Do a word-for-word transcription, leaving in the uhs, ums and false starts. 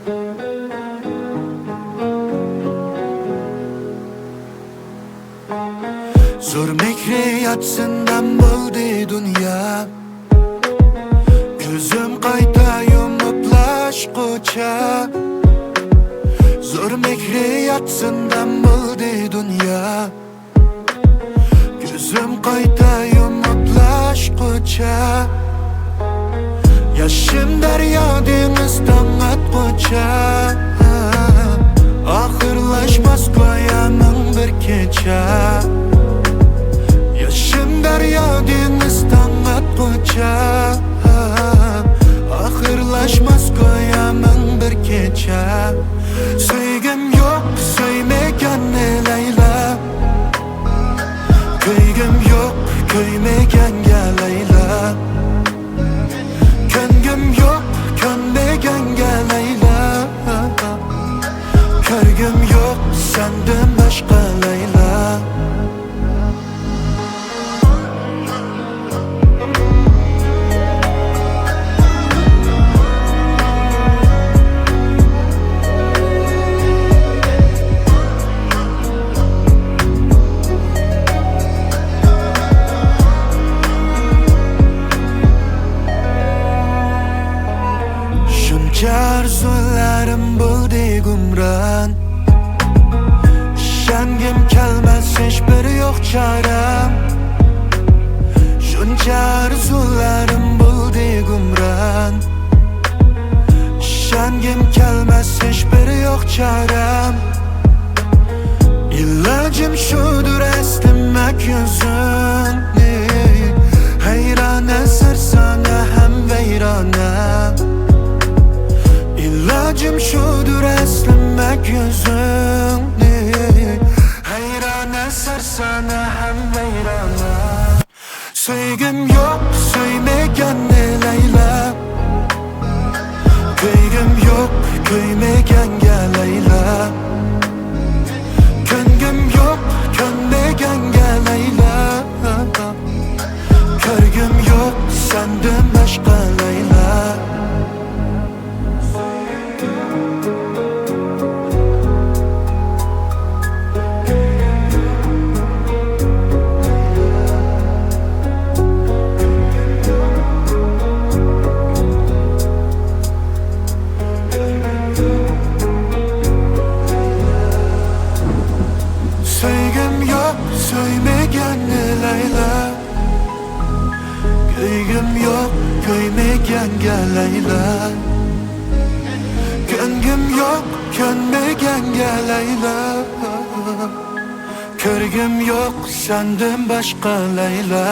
زور مېھرى ياتسىن دەم بولدى دۇنيا. كۆزۈم قايتا يۇمۇپلا ئاشقۇچە. زور مېھرى ياتسىن دەم بولدى دۇنيا. كۆزۈم قايتا يۇمۇپلا ئاشقۇچە. ياشىم دەريا دېڭىز تاڭ ئاتقۇچە. ئاخىرلاشماس گويا مىڭ بىر كېچە. ياشىم دەريا دېڭىز تاڭ ئاتقۇچە. ئاخىرلاشماس گويا مىڭ بىر كېچە. سۆيگۈم يوق، سۆيمىگەن لەيلا. كۆيگۈم يوق، كۆيمىگەنگە لەيلا. كۆنگۈم يوق، كۆنمىگەنگە لەيلا. كۆرگۈم يوق سەندىن باشقا لەيلا. شۇنچە ئارزۇلىرىم بولدى گۇمران. ئىشەنگۈم كەلمەس ھېچبىر يوق چارەم. شۇنچە ئارزۇلىرىم بولدى گۇمران. ئىشەنگۈم كەلمەس ھېچبىر يوق چارەم. ئىلاجىم شۇدۇر ئەسلىمەك يۈزۈڭنى. ھەيرانە سەرسانە ھەم ۋەيرانە. ئىلاجىم شۇدۇر ئەسلىمەك يۈزۈڭنى. ھەيرانە سەرسانە ھەم ۋەيرانە. سۆيگۈم يوق، سۆيمىگەننى لەيلا. كۆيگۈم يوق، كۆيمىگەنگە لەيلا. كۆنگۈم يوق، كۆنمىگەنگە لەيلا. كۆرگۈم يوق سەندىن باشقا لەيلا. سۆيگۈم يوق، سۆيمىگەننى لەيلا. كۆيگۈم يوق، كۆيمىگەنگە لەيلا. كۆنگۈم يوق، كۆنمىگەنگە لەيلا. كۆرگۈم يوق سەندىن باشقا لەيلا.